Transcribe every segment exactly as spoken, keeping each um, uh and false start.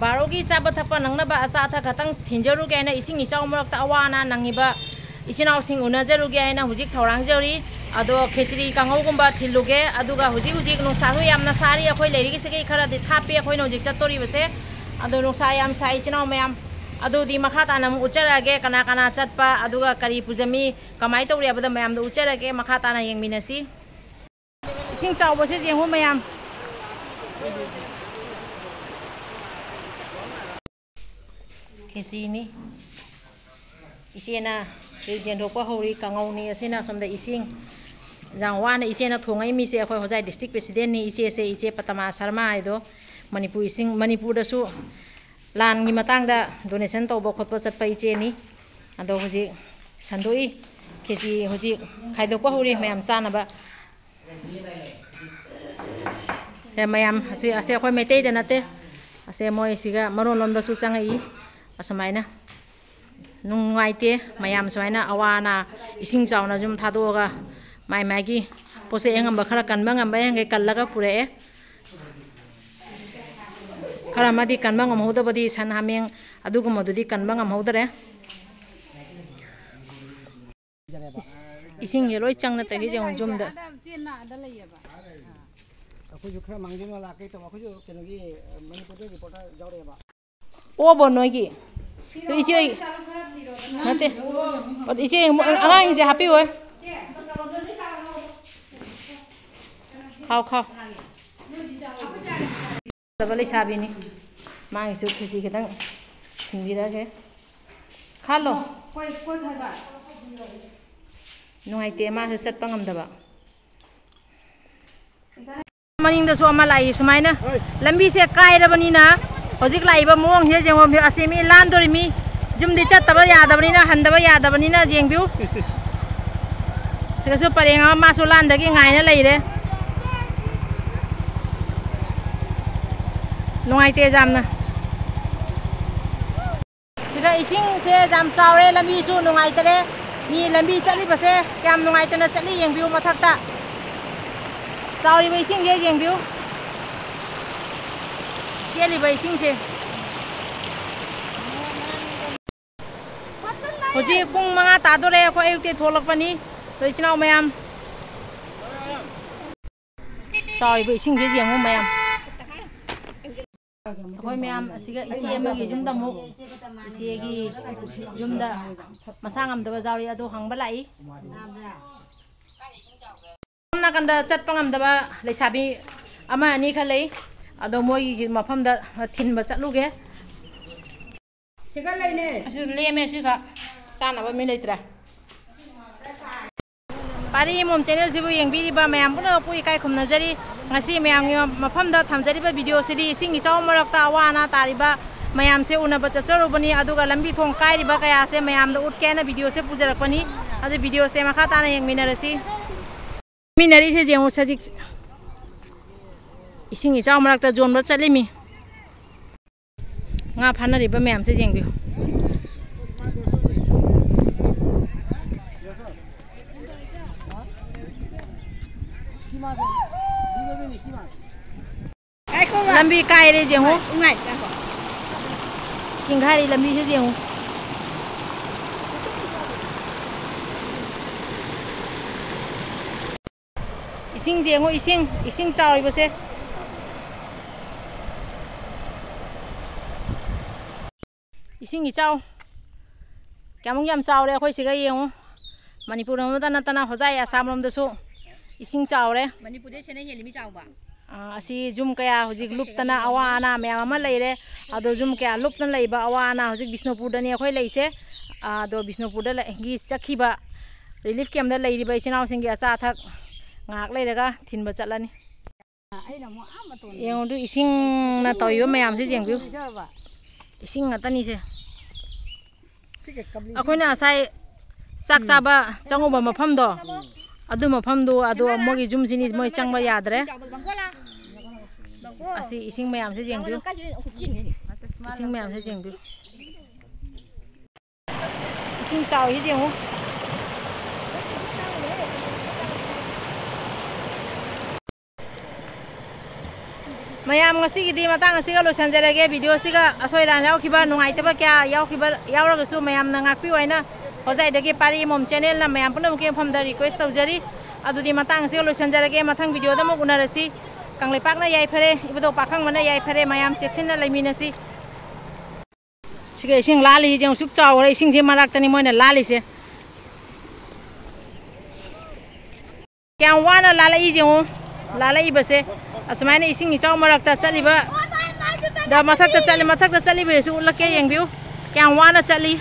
ꯕꯥꯔꯣꯒꯤ ꯆꯥꯕ ꯊꯛꯄ ꯅꯪꯅꯕ ꯑꯆꯥ ꯑꯊꯛ ꯈꯛꯇꯪ ꯊꯤꯟꯖꯔꯨꯒꯦ ꯍꯥꯏꯅ, ꯏꯁꯤꯡ ꯏꯆꯥꯎ ꯃꯔꯛꯇ ꯑꯋꯥ ꯑꯅꯥ ꯅꯪꯉꯤꯕ ꯏꯆꯤꯟ ꯏꯅꯥꯎꯁꯤꯡ ꯎꯅꯖꯔꯨꯒꯦ ꯍꯥꯏꯅ ꯍꯧꯖꯤꯛ ꯊꯧꯔꯥꯡꯖꯔꯤ꯫ ꯑꯗꯣ ꯈꯦꯆ꯭ꯔꯤ ꯀꯥꯡꯍꯧꯒꯨꯝꯕ ꯊꯤꯜꯂꯨꯒꯦ꯫ ꯑꯗꯨꯒ ꯍꯧꯖꯤꯛ ꯍꯧꯖꯤꯛ ꯅꯨꯡꯁꯥꯁꯨ ꯌꯥꯝꯅ ꯁꯥꯔꯤ, ꯑꯩꯈꯣꯏ ꯂꯩꯔꯤꯁꯤꯒꯤ ꯈꯔꯗꯤ ꯊꯥꯞꯄꯤ ꯑꯩꯈꯣꯏꯅ ꯍꯧꯖꯤꯛ ꯆꯠꯇꯣꯔꯤꯕꯁꯦ꯫ ꯑꯗꯣ ꯅꯨꯡꯁꯥ ꯌꯥꯝ ꯁꯥꯏ ꯏꯆꯤꯟ ꯏꯅꯥꯎ ꯃꯌꯥꯝ꯫ ꯑꯗꯨꯗꯤ ꯃꯈꯥ ꯇꯥꯅ ꯑꯃꯨꯛ ꯎꯠꯆꯔꯛꯑꯒꯦ ꯀꯅꯥ ꯀꯅꯥ ꯆꯠꯄ, ꯑꯗꯨꯒ ꯀꯔꯤ ꯄꯨꯖꯝꯃꯤ, ꯀꯃꯥꯏꯅ ꯇꯧꯔꯤ ꯍꯥꯏꯕꯗꯣ ꯃꯌꯥꯝꯗ ꯎꯠꯆꯔꯛꯑꯒꯦ꯫ ꯃꯈꯥ ꯇꯥꯅ ꯌꯦꯡꯃꯤꯟꯅꯁꯤ꯫ ꯏꯁꯤꯡ ꯆꯥꯎꯕꯁꯦ ꯌꯦꯡꯉꯨ ꯃꯌꯥꯝ꯫ ꯈꯦꯆꯤꯅꯤ꯫ ꯏꯆꯦꯅ ꯍꯧꯖꯤꯛ ꯌꯦꯟꯊꯣꯛꯄ ꯍꯧꯔꯤ꯫ ꯀꯥꯡꯉꯧꯅꯤ꯫ ꯑꯁꯤꯅ ꯑꯁꯣꯝꯗ ꯏꯁꯤꯡ꯫ ꯌꯥꯝ ꯋꯥꯅ ꯏꯆꯦꯅ ꯊꯣꯡꯉꯛꯏ ꯃꯤꯁꯦ ꯑꯩꯈꯣꯏ ꯍꯣꯖꯥꯏ district presidentꯅꯤ꯫ ꯏꯆꯦꯁꯦ, ꯏꯆꯦ ꯄꯇꯃꯥ ꯁꯔꯃ ꯍꯥꯏꯗꯣ, ꯃꯅꯤꯄꯨꯔ ꯏꯁꯤꯡ, ꯃꯅꯤꯄꯨꯔꯗꯁꯨ ꯂꯥꯟꯒꯤ ꯃꯇꯥꯡꯗ donation ꯇꯧꯕ ꯈꯣꯠꯄ ꯆꯠꯄ ꯏꯆꯦꯅꯤ꯫ ꯑꯗꯣ ꯍꯧꯖꯤꯛ ꯁꯟꯗꯣꯛꯏ꯫ ꯈꯦꯆꯤ ꯍꯧꯖꯤꯛ ꯈꯥꯏꯗꯣꯛꯄ ꯍꯧꯔꯤ ꯃꯌꯥꯝ ꯆꯥꯅꯕ꯫ ꯁꯦ ꯃꯌꯥꯝ, ꯑꯁꯤ, ꯑꯁꯤ ꯑꯩꯈꯣꯏ ꯃꯩꯇꯩꯗ ꯅꯠꯇꯦ꯫ ꯑꯁꯦ ꯃꯣꯏ ꯁꯤꯒ ꯃꯔꯣꯟ ꯂꯣꯝꯗꯁꯨ ꯆꯪꯉꯛꯏ꯫ ꯑꯁꯨꯃꯥꯏꯅ ꯅꯨꯡꯉꯥꯏꯇꯦ ꯃꯌꯥꯝ ꯁꯨꯃꯥꯏꯅ ꯑꯋꯥ ꯑꯅꯥ ꯏꯁꯤꯡ ꯆꯥꯎꯅ ꯌꯨꯝ ꯊꯥꯗꯣꯛꯑꯒ ꯃꯥꯏ ꯃꯥꯏꯒꯤ ꯄꯣꯠ ꯆꯩ ꯑꯉꯝꯕ ꯈꯔ ꯀꯟꯕ ꯉꯝꯕ ꯌꯥꯡꯈꯩ ꯀꯜꯂꯒ ꯄꯨꯔꯛꯑꯦ꯫ ꯈꯔ ꯑꯃꯗꯤ ꯀꯟꯕ ꯉꯝꯍꯧꯗꯕꯗꯤ ꯁꯟ ꯍꯥꯃꯦꯡ ꯑꯗꯨꯒꯨꯝꯕꯗꯨꯗꯤ ꯀꯟꯕ ꯉꯝꯍꯧꯗꯔꯦ꯫ ꯏꯁ-, ꯏꯁꯤꯡꯁꯦ ꯂꯣꯏ ꯆꯪꯅ ꯇꯧꯏ ꯌꯦꯡꯉꯣ ꯌꯨꯝꯗ꯫ ꯑꯩꯈꯣꯏꯁꯨ ꯈꯔ ꯃꯥꯡꯖꯧꯅ ꯂꯥꯛꯀꯦ ꯇꯧꯕ, ꯑꯩꯈꯣꯏꯁꯨ ꯀꯩꯅꯣꯒꯤ, ꯃꯅꯤꯄꯨꯔꯗ reporter ꯌꯥꯎꯔꯛꯑꯦꯕ꯫ ꯑꯣꯕꯣ ꯅꯣꯏꯒꯤ? ꯑꯗꯨ ꯏꯆꯦ ꯍꯣꯏ-, ꯅꯠꯇꯦ꯫ ꯑꯗꯨ ꯏꯆꯦ ꯑꯉꯥꯡꯁꯤꯡꯁꯦ ꯍꯥꯞꯄꯤꯌꯣ꯫ ꯈꯥꯎ, ꯈꯥꯎ꯫ ꯐꯖꯕ ꯂꯩꯁꯥꯕꯤꯅꯤ꯫ ꯃꯥꯒꯤꯁꯨ ꯈꯦꯆꯤ ꯈꯤꯇꯪ ꯊꯤꯟꯕꯤꯔꯛꯑꯒꯦ꯫ ꯈꯥꯜꯂꯣ꯫ ꯅꯨꯡꯉꯥꯏꯇꯦ, ꯃꯥꯁꯨ ꯆꯠꯄ ꯉꯝꯗꯕ꯫ ꯃꯅꯤꯡꯗꯁꯨ ꯑꯃ ꯂꯥꯛꯏ ꯁꯨꯃꯥꯏꯅ꯫ ꯂꯝꯕꯤꯁꯦ ꯀꯥꯏꯔꯕꯅꯤꯅ ꯍꯧꯖꯤꯛ ꯂꯥꯛꯏꯕ ꯃꯑꯣꯡꯁꯦ ꯌꯦꯡꯉꯣ꯫ ꯑꯁꯤ ꯃꯤ ꯂꯥꯟꯗꯣꯔꯤ ꯃꯤ꯫ ꯌꯨꯝꯗꯤ ꯆꯠꯇꯕ ꯌꯥꯗꯕꯅꯤꯅ, ꯍꯟꯗꯕ ꯌꯥꯗꯕꯅꯤꯅ ꯌꯦꯡꯕꯤꯌꯨ꯫ ꯁꯤꯒꯁꯨ ꯄꯔꯦꯡ ꯑꯃ ꯃꯥꯁꯨ ꯂꯥꯟꯗꯒꯤ ꯉꯥꯏꯅ ꯂꯩꯔꯦ꯫ ꯅꯨꯡꯉꯥꯏꯇꯦ ꯌꯥꯝꯅ꯫ ꯁꯤꯗ ꯏꯁꯤꯡꯁꯦ ꯌꯥꯝ ꯆꯥꯎꯔꯦ, ꯂꯝꯕꯤꯁꯨ ꯅꯨꯡꯉꯥꯏꯇꯔꯦ꯫ ꯃꯤ ꯂꯝꯕꯤ ꯆꯠꯂꯤꯕꯁꯦ ꯀꯌꯥꯝ ꯅꯨꯡꯉꯥꯏꯇꯅ ꯆꯠꯂꯤ ꯌꯦꯡꯕꯤꯌꯨ ꯃꯊꯛꯇ꯫ ꯆꯥꯎꯔꯤꯕ ꯏꯁꯤꯡꯁꯦ ꯌꯦꯡꯕꯤꯌꯨ꯫ ꯆꯦꯜꯂꯤꯕ ꯏꯁꯤꯡꯁꯦ꯫ ꯍꯧꯖꯤꯛ ꯄꯨꯡ ꯃꯉꯥ ꯇꯥꯗꯣꯔꯦ, ꯑꯩꯈꯣꯏ ꯑꯌꯨꯛꯇꯩ ꯊꯣꯛꯂꯛꯄꯅꯤ꯫ ꯑꯗꯣ ꯏꯆꯤꯟ ꯏꯅꯥꯎ ꯃꯌꯥꯝ, ꯆꯥꯎꯔꯤꯕ ꯏꯁꯤꯡꯁꯦ ꯌꯦꯡꯉꯨ ꯃꯌꯥꯝ꯫ ꯑꯩꯈꯣꯏ ꯃꯌꯥꯝ ꯑꯁꯤꯒ ꯏꯆꯦ ꯑꯃꯒꯤ ꯌꯨꯝꯗ ꯑꯃꯨꯛ, ꯏꯆꯦꯒꯤ ꯌꯨꯝꯗ ꯃꯁꯥ ꯉꯝꯗꯕ ꯌꯥꯎꯔꯤ, ꯑꯗꯨ ꯍꯪꯕ ꯂꯥꯛꯏ꯫ ꯁꯣꯝ ꯅꯥꯀꯟꯗ ꯆꯠꯄ ꯉꯝꯗꯕ ꯂꯩꯁꯥꯕꯤ ꯑꯃ ꯑꯅꯤ ꯈꯔ ꯂꯩ, ꯑꯗꯣ ꯃꯣꯏꯒꯤ ꯃꯐꯝꯗ ꯊꯤꯟꯕ ꯆꯠꯂꯨꯒꯦ꯫ ꯁꯤꯒ ꯂꯩꯅꯦ꯫ ꯑꯁꯤ ꯂꯦꯝꯃꯦ, ꯁꯤꯒ ꯆꯥꯅꯕ ꯃꯤ ꯂꯩꯇ꯭ꯔꯦ꯫ ꯄꯥꯔꯤ ꯃꯣꯝ ꯆꯦꯅꯦꯜꯁꯤꯕꯨ ꯌꯦꯡꯕꯤꯔꯤꯕ ꯃꯌꯥꯝ ꯄꯨꯝꯅꯃꯛꯄꯨ ꯏꯀꯥꯏ ꯈꯨꯝꯅꯖꯔꯤ꯫ ꯉꯁꯤ ꯃꯌꯥꯝꯒꯤ ꯃꯐꯝꯗ ꯊꯝꯖꯔꯤꯕ ꯚꯤꯗꯤꯑꯣꯁꯤꯗꯤ ꯏꯁꯤꯡ ꯏꯆꯥꯎ ꯃꯔꯛꯇ ꯑꯋꯥ ꯑꯅꯥ ꯇꯥꯔꯤꯕ ꯃꯌꯥꯝꯁꯦ ꯎꯅꯕ ꯆꯠꯆꯔꯨꯕꯅꯤ, ꯑꯗꯨꯒ ꯂꯝꯕꯤ ꯊꯣꯡ ꯀꯥꯏꯔꯤꯕ ꯀꯌꯥꯁꯦ ꯃꯌꯥꯝꯗ ꯎꯠꯀꯦ ꯍꯥꯏꯅ ꯚꯤꯗꯤꯑꯣꯁꯦ ꯄꯨꯖꯔꯛꯄꯅꯤ꯫ ꯑꯗꯨ ꯚꯤꯗꯤꯑꯣꯁꯦ ꯃꯈꯥ ꯇꯥꯅ ꯌꯦꯡꯃꯤꯟꯅꯔꯁꯤ꯫ ꯌꯦꯡꯃꯤꯟꯅꯔꯤꯁꯦ ꯌꯦꯡꯉꯨ, ꯁꯖꯤꯛ ꯏꯁꯤꯡ ꯏꯆꯥꯎ ꯃꯔꯛꯇ ꯌꯣꯟꯕ ꯆꯠꯂꯤꯃꯤ꯫ ꯉꯥ ꯐꯥꯅꯔꯤꯕ ꯃꯌꯥꯝꯁꯦ ꯌꯦꯡꯕꯤꯌꯨ꯫ ꯉꯥꯏꯈꯣꯕ꯫ ꯂꯝꯕꯤ ꯀꯥꯏꯔꯦ ꯌꯦꯡꯉꯨ꯫ ꯉꯥꯏ, ꯉꯥꯏꯈꯣ꯫ ꯆꯤꯡꯈꯥꯏꯔꯤ ꯂꯝꯕꯤꯁꯦ ꯌꯦꯡꯉꯨ꯫ ꯏꯁꯤꯡꯁꯦ ꯌꯦꯡꯉꯨ, ꯏꯁꯤꯡ, ꯏꯁꯤꯡ ꯆꯥꯎꯔꯤꯕꯁꯦ꯫ ꯏꯁꯤꯡ ꯏꯆꯥꯎ ꯀꯌꯥꯃꯨꯛ ꯌꯥꯝ ꯆꯥꯎꯔꯦ ꯑꯩꯈꯣꯏ ꯁꯤꯒ ꯌꯦꯡꯉꯨ꯫ ꯃꯅꯤꯄꯨꯔ ꯑꯃꯗ ꯅꯠꯇꯅ ꯍꯣꯖꯥꯏ ꯑꯁꯥꯝ ꯂꯣꯝꯗꯁꯨ ꯏꯁꯤꯡ ꯆꯥꯎꯔꯦ꯫ ꯃꯅꯤꯄꯨꯔꯗꯩ ꯁꯤꯅ ꯍꯦꯜꯂꯤ ꯃꯤ ꯆꯥꯎꯕ꯫ ꯑꯥ, ꯑꯁꯤ ꯌꯨꯝ ꯀꯌꯥ ꯍꯧꯖꯤꯛ ꯂꯨꯞꯇꯅ ꯑꯋꯥ ꯑꯅꯥ ꯃꯌꯥꯝ ꯑꯃ ꯂꯩꯔꯦ꯫ ꯑꯗꯣ ꯌꯨꯝ ꯀꯌꯥ ꯂꯨꯞꯇꯅ ꯂꯩꯕ ꯑꯋꯥ ꯑꯅꯥ ꯍꯧꯖꯤꯛ ꯕꯤꯁꯅꯨꯄꯨꯔꯗꯅꯤ ꯑꯩꯈꯣꯏ ꯂꯩꯁꯦ꯫ ꯑꯥ, ꯑꯗꯣ ꯕꯤꯁꯅꯨꯄꯨꯔꯗ ꯂꯩ-, ꯒꯤ ꯆꯠꯈꯤꯕ ꯔꯤꯂꯤꯐ ꯀꯦꯝꯞꯇ ꯂꯩꯔꯤꯕ ꯏꯆꯤꯟ ꯏꯅꯥꯎꯁꯤꯡꯒꯤ ꯑꯆꯥ ꯑꯊꯛ ꯉꯥꯏꯍꯥꯛ ꯂꯩꯔꯒ ꯊꯤꯟꯕ ꯆꯠꯂꯅꯤ꯫ ꯑꯩꯅ ꯑꯃꯨꯛ ꯑꯥ ꯃꯇꯣꯟꯗ ꯌꯦꯡꯉꯨ, ꯑꯗꯨ ꯏꯁꯤꯡꯅ ꯇꯧꯔꯤꯕ ꯃꯌꯥꯝꯁꯦ ꯌꯦꯡꯕꯤꯌꯨ꯫ ꯏꯁꯤꯡ ꯉꯥꯛꯇꯅꯤꯁꯦ꯫ ꯑꯩꯈꯣꯏꯅ ꯉꯁꯥꯏ ꯆꯥꯛ ꯆꯥꯕ ꯆꯪꯉꯨꯕ ꯃꯐꯝꯗꯣ, ꯑꯗꯨ ꯃꯐꯝꯗꯣ, ꯑꯗꯣ ꯃꯣꯏꯒꯤ ꯌꯨꯝꯁꯤꯅꯤ, ꯃꯣꯏ ꯆꯪꯕ ꯌꯥꯗ꯭ꯔꯦ꯫ ꯑꯁꯤ ꯏꯁꯤꯡ ꯃꯌꯥꯝꯁꯦ ꯌꯦꯡꯕꯤꯌꯨ꯫ ꯏꯁꯤꯡ ꯃꯌꯥꯝꯁꯦ ꯌꯦꯡꯕꯤꯌꯨ꯫ ꯏꯁꯤꯡ ꯆꯥꯎꯔꯤꯁꯦ ꯌꯦꯡꯉꯨ꯫ ꯃꯌꯥꯝ, ꯉꯁꯤꯒꯤꯗꯤ ꯃꯇꯥꯡ ꯑꯁꯤꯒ ꯂꯣꯏꯁꯤꯟꯖꯔꯒꯦ꯫ ꯚꯤꯗꯤꯑꯣꯁꯤꯒ ꯑꯁꯣꯏ ꯑꯔꯥꯟ ꯌꯥꯎꯈꯤꯕ, ꯅꯨꯡꯉꯥꯏꯇꯕ ꯀꯌꯥ ꯌꯥꯎꯈꯤꯕ ꯌꯥꯎꯔꯒꯁꯨ ꯃꯌꯥꯝꯅ ꯉꯥꯛꯄꯤꯌꯨ ꯍꯥꯏꯅ ꯍꯣꯖꯥꯏꯗꯒꯤ ꯄꯥꯔꯤ ꯃꯣꯝ ꯆꯦꯅꯦꯜꯅ ꯃꯌꯥꯝ ꯄꯨꯝꯅꯃꯛꯀꯤ ꯃꯐꯝꯗ ꯔꯤꯀ꯭ꯋꯦꯁ ꯇꯧꯖꯔꯤ꯫ ꯑꯗꯨꯗꯤ ꯃꯇꯥꯡ ꯑꯁꯤꯒ ꯂꯣꯏꯁꯤꯟꯖꯔꯒꯦ꯫ ꯃꯊꯪ ꯚꯤꯗꯤꯑꯣꯗ ꯑꯃꯨꯛ ꯎꯅꯔꯁꯤ꯫ ꯀꯪꯂꯩꯄꯥꯛꯅ ꯌꯥꯏꯐꯔꯦ, ꯏꯕꯨꯙꯧ ꯄꯥꯈꯪꯕꯅ ꯌꯥꯏꯐꯔꯦ꯫ ꯃꯌꯥꯝ ꯆꯦꯛꯁꯤꯟꯅ ꯂꯩꯃꯤꯟꯅꯁꯤ꯫ ꯁꯤꯒ ꯏꯁꯤꯡ ꯂꯥꯜꯂꯤ ꯌꯦꯡꯉꯨ, ꯁꯨꯛ ꯆꯥꯎꯈ꯭ꯔꯦ꯫ ꯏꯁꯤꯡꯁꯦ ꯃꯔꯛꯇꯅꯤ ꯃꯣꯏꯅ ꯂꯥꯜꯂꯤꯁꯦ꯫ ꯀꯌꯥꯝ ꯋꯥꯅ ꯂꯥꯜꯂꯛꯏ ꯌꯦꯡꯉꯨ꯫ ꯂꯥꯜꯂꯛꯏꯕꯁꯦ ꯑꯁꯨꯃꯥꯏꯅ ꯏꯁꯤꯡ ꯏꯆꯥꯎ ꯃꯔꯛꯇ ꯆꯠꯂꯤꯕ, ꯗ ꯃꯊꯛꯇ ꯆꯠꯂꯤ, ꯃꯊꯛꯇ ꯆꯠꯂꯤꯕꯁꯨ ꯎꯠꯂꯛꯀꯦ, ꯌꯦꯡꯕꯤꯌꯨ꯫ ꯀꯌꯥꯝ ꯋꯥꯅ ꯆꯠꯂꯤ꯫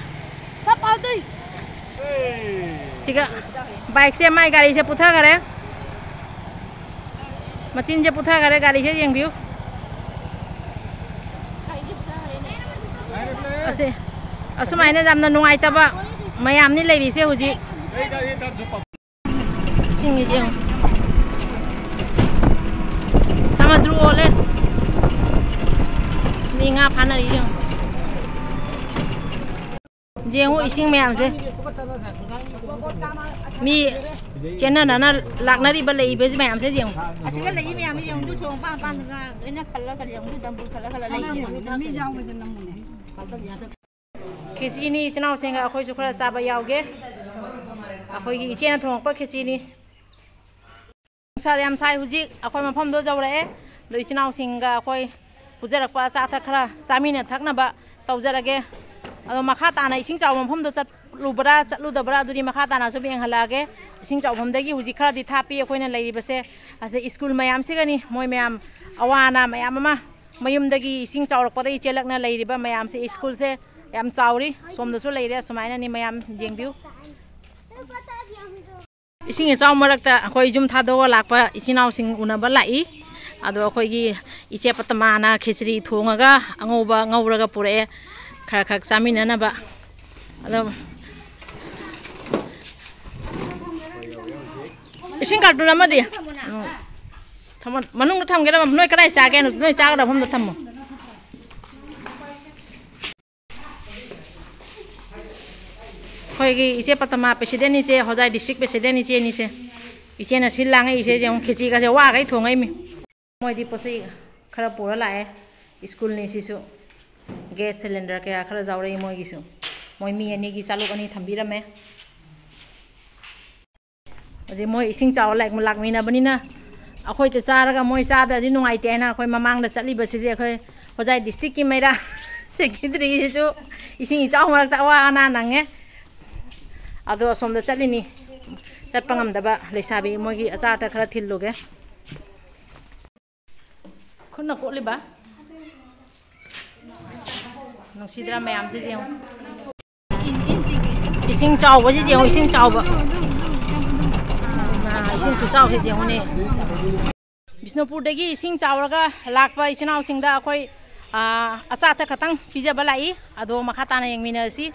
ꯁꯤꯒ ꯕꯥꯏꯛꯁꯦ, ꯃꯥꯏ ꯒꯥꯔꯤꯁꯦ ꯄꯨꯊꯈꯔꯦ꯫ ꯃꯆꯤꯟꯁꯦ ꯄꯨꯊꯈꯔꯦ, ꯒꯥꯔꯤꯁꯦ ꯌꯦꯡꯕꯤꯌꯨ꯫ ꯑꯁꯦ, ꯑꯁꯨꯃꯥꯏꯅ ꯌꯥꯝꯅ ꯅꯨꯡꯉꯥꯏꯇꯕ ꯃꯌꯥꯝꯅꯤ ꯂꯩꯔꯤꯁꯦ ꯍꯧꯖꯤꯛ꯫ ꯏꯁꯤꯡ ꯏꯆꯦꯜ ꯁꯃꯨꯗ꯭ꯔ ꯑꯣꯜꯂꯦ꯫ ꯃꯤ ꯉꯥ ꯐꯥꯅꯔꯤ ꯌꯦꯡꯉꯣ꯫ ꯌꯦꯡꯉꯣ ꯏꯁꯤꯡ ꯃꯌꯥꯝꯁꯦ꯫ ꯃꯤ ꯆꯦꯟꯅꯅꯅ ꯂꯥꯛꯅꯔꯤꯕ ꯂꯩꯔꯤꯕꯁꯤ ꯃꯌꯥꯝꯁꯦ ꯌꯦꯡꯉꯣ꯫ ꯑꯁꯤꯒ ꯂꯩꯔꯤ ꯃꯌꯥꯝꯁꯦ ꯌꯦꯡꯉꯨ꯫ ꯁꯣꯔꯣꯛ ꯃꯄꯥꯟ ꯃꯄꯥꯟꯗꯒ ꯂꯣꯏꯅ ꯈꯜꯂ ꯈꯜꯂ ꯌꯦꯡꯉꯨ꯫ ꯗꯝꯕꯨꯔ ꯈꯜꯂ ꯈꯜꯂ ꯂꯩꯔꯤ ꯌꯦꯡꯉꯨ꯫ ꯈꯦꯆꯤꯅꯤ, ꯏꯆꯤꯟ ꯏꯅꯥꯎꯁꯤꯡꯒ ꯑꯩꯈꯣꯏꯁꯨ ꯈꯔ ꯆꯥꯕ ꯌꯥꯎꯒꯦ꯫ ꯑꯩꯈꯣꯏꯒꯤ ꯏꯆꯦꯅ ꯊꯣꯡꯉꯛꯄ ꯈꯦꯆꯤꯅꯤ꯫ ꯅꯨꯡꯁꯥ ꯌꯥꯝ ꯁꯥꯏ ꯍꯧꯖꯤꯛ꯫ ꯑꯩꯈꯣꯏ ꯃꯐꯝꯗꯣ ꯌꯧꯔꯛꯑꯦ꯫ ꯑꯗꯣ ꯏꯆꯤꯟ ꯏꯅꯥꯎꯁꯤꯡꯒ ꯑꯩꯈꯣꯏ ꯄꯨꯖꯔꯛꯄ ꯑꯆꯥ ꯑꯊꯛ ꯈꯔ ꯆꯥꯃꯤꯟꯅ ꯊꯛꯅꯕ ꯇꯧꯖꯔꯒꯦ꯫ ꯑꯗꯣ ꯃꯈꯥ ꯇꯥꯅ ꯏꯁꯤꯡ ꯆꯥꯎꯕ ꯃꯐꯝꯗꯣ ꯆꯠꯂꯨꯕ꯭ꯔꯥ ꯆꯠꯂꯨꯗꯕ꯭ꯔꯥ ꯑꯗꯨꯗꯤ ꯃꯈꯥ ꯇꯥꯅ ꯁꯨꯝ ꯌꯦꯡꯍꯜꯂꯛꯑꯒꯦ꯫ ꯏꯁꯤꯡ ꯆꯥꯎꯐꯝꯗꯒꯤ ꯍꯧꯖꯤꯛ ꯈꯔꯗꯤ ꯊꯥꯞꯄꯤ ꯑꯩꯈꯣꯏꯅ ꯂꯩꯔꯤꯕꯁꯦ꯫ ꯑꯗ ꯁ꯭ꯀꯨꯜ ꯃꯌꯥꯝꯁꯤꯒꯅꯤ, ꯃꯣꯏ ꯃꯌꯥꯝ ꯑꯋꯥ ꯑꯅꯥ ꯃꯌꯥꯝ ꯑꯃ ꯃꯌꯨꯝꯗꯒꯤ ꯏꯁꯤꯡ ꯆꯥꯎꯔꯛꯄꯗꯒꯤ ꯆꯦꯜꯂꯛꯅ ꯂꯩꯔꯤꯕ ꯃꯌꯥꯝꯁꯦ꯫ ꯁ꯭ꯀꯨꯜꯁꯦ ꯌꯥꯝ ꯆꯥꯎꯔꯤ, ꯁꯣꯝꯗꯁꯨ ꯂꯩꯔꯦ꯫ ꯁꯨꯃꯥꯏꯅꯅꯤ ꯃꯌꯥꯝ ꯌꯦꯡꯕꯤꯌꯨ꯫ ꯏꯁꯤꯡ ꯏꯆꯥꯎ ꯃꯔꯛꯇ ꯑꯩꯈꯣꯏ ꯌꯨꯝ ꯊꯥꯗꯣꯛꯑ ꯂꯥꯛꯄ ꯏꯆꯤꯟ ꯏꯅꯥꯎꯁꯤꯡ ꯎꯅꯕ ꯂꯥꯛꯏ꯫ ꯑꯗꯣ ꯑꯩꯈꯣꯏꯒꯤ ꯏꯆꯦ ꯄꯇꯃꯥꯅ ꯈꯦꯆ꯭ꯔꯤ ꯊꯣꯡꯉꯒ ꯑꯉꯧꯕ ꯉꯧꯔꯒ ꯄꯨꯔꯛꯑꯦ, ꯈꯔ ꯈꯔ ꯆꯥꯃꯤꯟꯅꯅꯕ꯫ ꯑꯗꯣ ꯏꯁꯤꯡ ꯀꯥꯔꯇꯨꯟ ꯑꯃꯗꯤ? ꯎꯝ꯫ ꯊꯝꯃꯣ, ꯃꯅꯨꯡꯗ ꯊꯝꯒꯦꯔ? ꯅꯣꯏ ꯀꯗꯥꯏ ꯆꯥꯒꯦ? ꯅꯣꯏ ꯆꯥꯒꯗꯕ ꯃꯐꯝꯗ ꯊꯝꯃꯣ꯫ ꯑꯩꯈꯣꯏꯒꯤ ꯏꯆꯦ ꯄꯇꯃꯥ president ꯏꯆꯦ, ꯍꯣꯖꯥꯏ district president ꯏꯆꯦꯅꯤ ꯏꯆꯦ꯫ ꯏꯆꯦꯅ ꯁꯤꯜ ꯂꯥꯡꯉꯛꯏ ꯏꯆꯦꯁꯦ꯫ ꯌꯦꯡꯉꯨ, ꯈꯦꯆꯤꯒꯁꯦ ꯋꯥꯈꯩ ꯊꯣꯡꯉꯛꯏꯃꯤ꯫ ꯃꯣꯏꯗꯤ ꯄꯣꯠ ꯆꯩ ꯈꯔ ꯄꯨꯔ ꯂꯥꯛꯑꯦ꯫ ꯁ꯭ꯀꯨꯜꯅꯤ ꯁꯤꯁꯨ꯫ ꯒ꯭ꯌꯥꯁ ꯁꯤꯂꯤꯟꯗꯔ ꯀꯌꯥ ꯈꯔ ꯌꯥꯎꯔꯛꯏ ꯃꯣꯏꯒꯤꯁꯨ꯫ ꯃꯣꯏ ꯃꯤ ꯑꯅꯤꯒꯤ ꯆꯥꯂꯨꯛ ꯑꯅꯤ ꯊꯝꯕꯤꯔꯝꯃꯦ꯫ ꯍꯧꯖꯤꯛ ꯃꯣꯏ ꯏꯁꯤꯡ ꯆꯥꯎꯕ ꯂꯥꯛ-, ꯂꯥꯛꯃꯤꯟꯅꯕꯅꯤꯅ ꯑꯩꯈꯣꯏꯗ ꯆꯥꯔꯒ ꯃꯣꯏ ꯆꯥꯗ꯭ꯔꯗꯤ ꯅꯨꯡꯉꯥꯏꯇꯦ ꯍꯥꯏꯅ ꯑꯩꯈꯣꯏ ꯃꯃꯥꯡꯗ ꯆꯠꯂꯤꯕꯁꯤꯁꯦ ꯑꯩꯈꯣꯏ ꯍꯣꯖꯥꯏ district ꯀꯤ ꯃꯩꯔꯥ secretary ꯁꯤꯁꯨ ꯏꯁꯤꯡ ꯏꯆꯥꯎ ꯃꯔꯛꯇ ꯑꯋꯥ ꯑꯅꯥ ꯅꯪꯉꯦ꯫ ꯑꯗꯣ ꯑꯁꯣꯝꯗ ꯆꯠꯂꯤꯅꯤ, ꯆꯠꯄ ꯉꯝꯗꯕ ꯂꯩꯁꯥꯕꯤ ꯃꯣꯏꯒꯤ ꯑꯆꯥ ꯑꯊꯛ ꯈꯔ ꯊꯤꯜꯂꯨꯒꯦ꯫ ꯈꯨꯠꯅ ꯀꯣꯠꯂꯤꯕ꯫ ꯅꯨꯡꯁꯤꯗ꯭ꯔꯥ ꯃꯌꯥꯝꯁꯤꯁꯦ ꯌꯦꯡꯉꯨ꯫ ꯏꯁꯤꯡ ꯆꯥꯎꯕꯁꯤꯁꯦ ꯌꯦꯡꯉꯨ, ꯏꯁꯤꯡ ꯆꯥꯎꯕ꯫ ꯑꯥ, ꯏꯁꯤꯡ ꯈꯨꯆꯥꯎꯁꯤꯁꯦ ꯌꯦꯡꯉꯨꯅꯦ꯫ ꯕꯤꯁꯅꯨꯄꯨꯔꯗꯒꯤ ꯏꯁꯤꯡ ꯆꯥꯎꯔꯒ ꯂꯥꯛꯄ ꯏꯆꯤꯟ ꯏꯅꯥꯎꯁꯤꯡꯗ ꯑꯩꯈꯣꯏ, ꯑꯥ, ꯑꯆꯥ ꯑꯊꯛ ꯈꯛꯇꯪ ꯄꯤꯖꯕ ꯂꯥꯛꯏ꯫ ꯑꯗꯣ ꯃꯈꯥ ꯇꯥꯅ ꯌꯦꯡꯃꯤꯟꯅꯔꯁꯤ꯫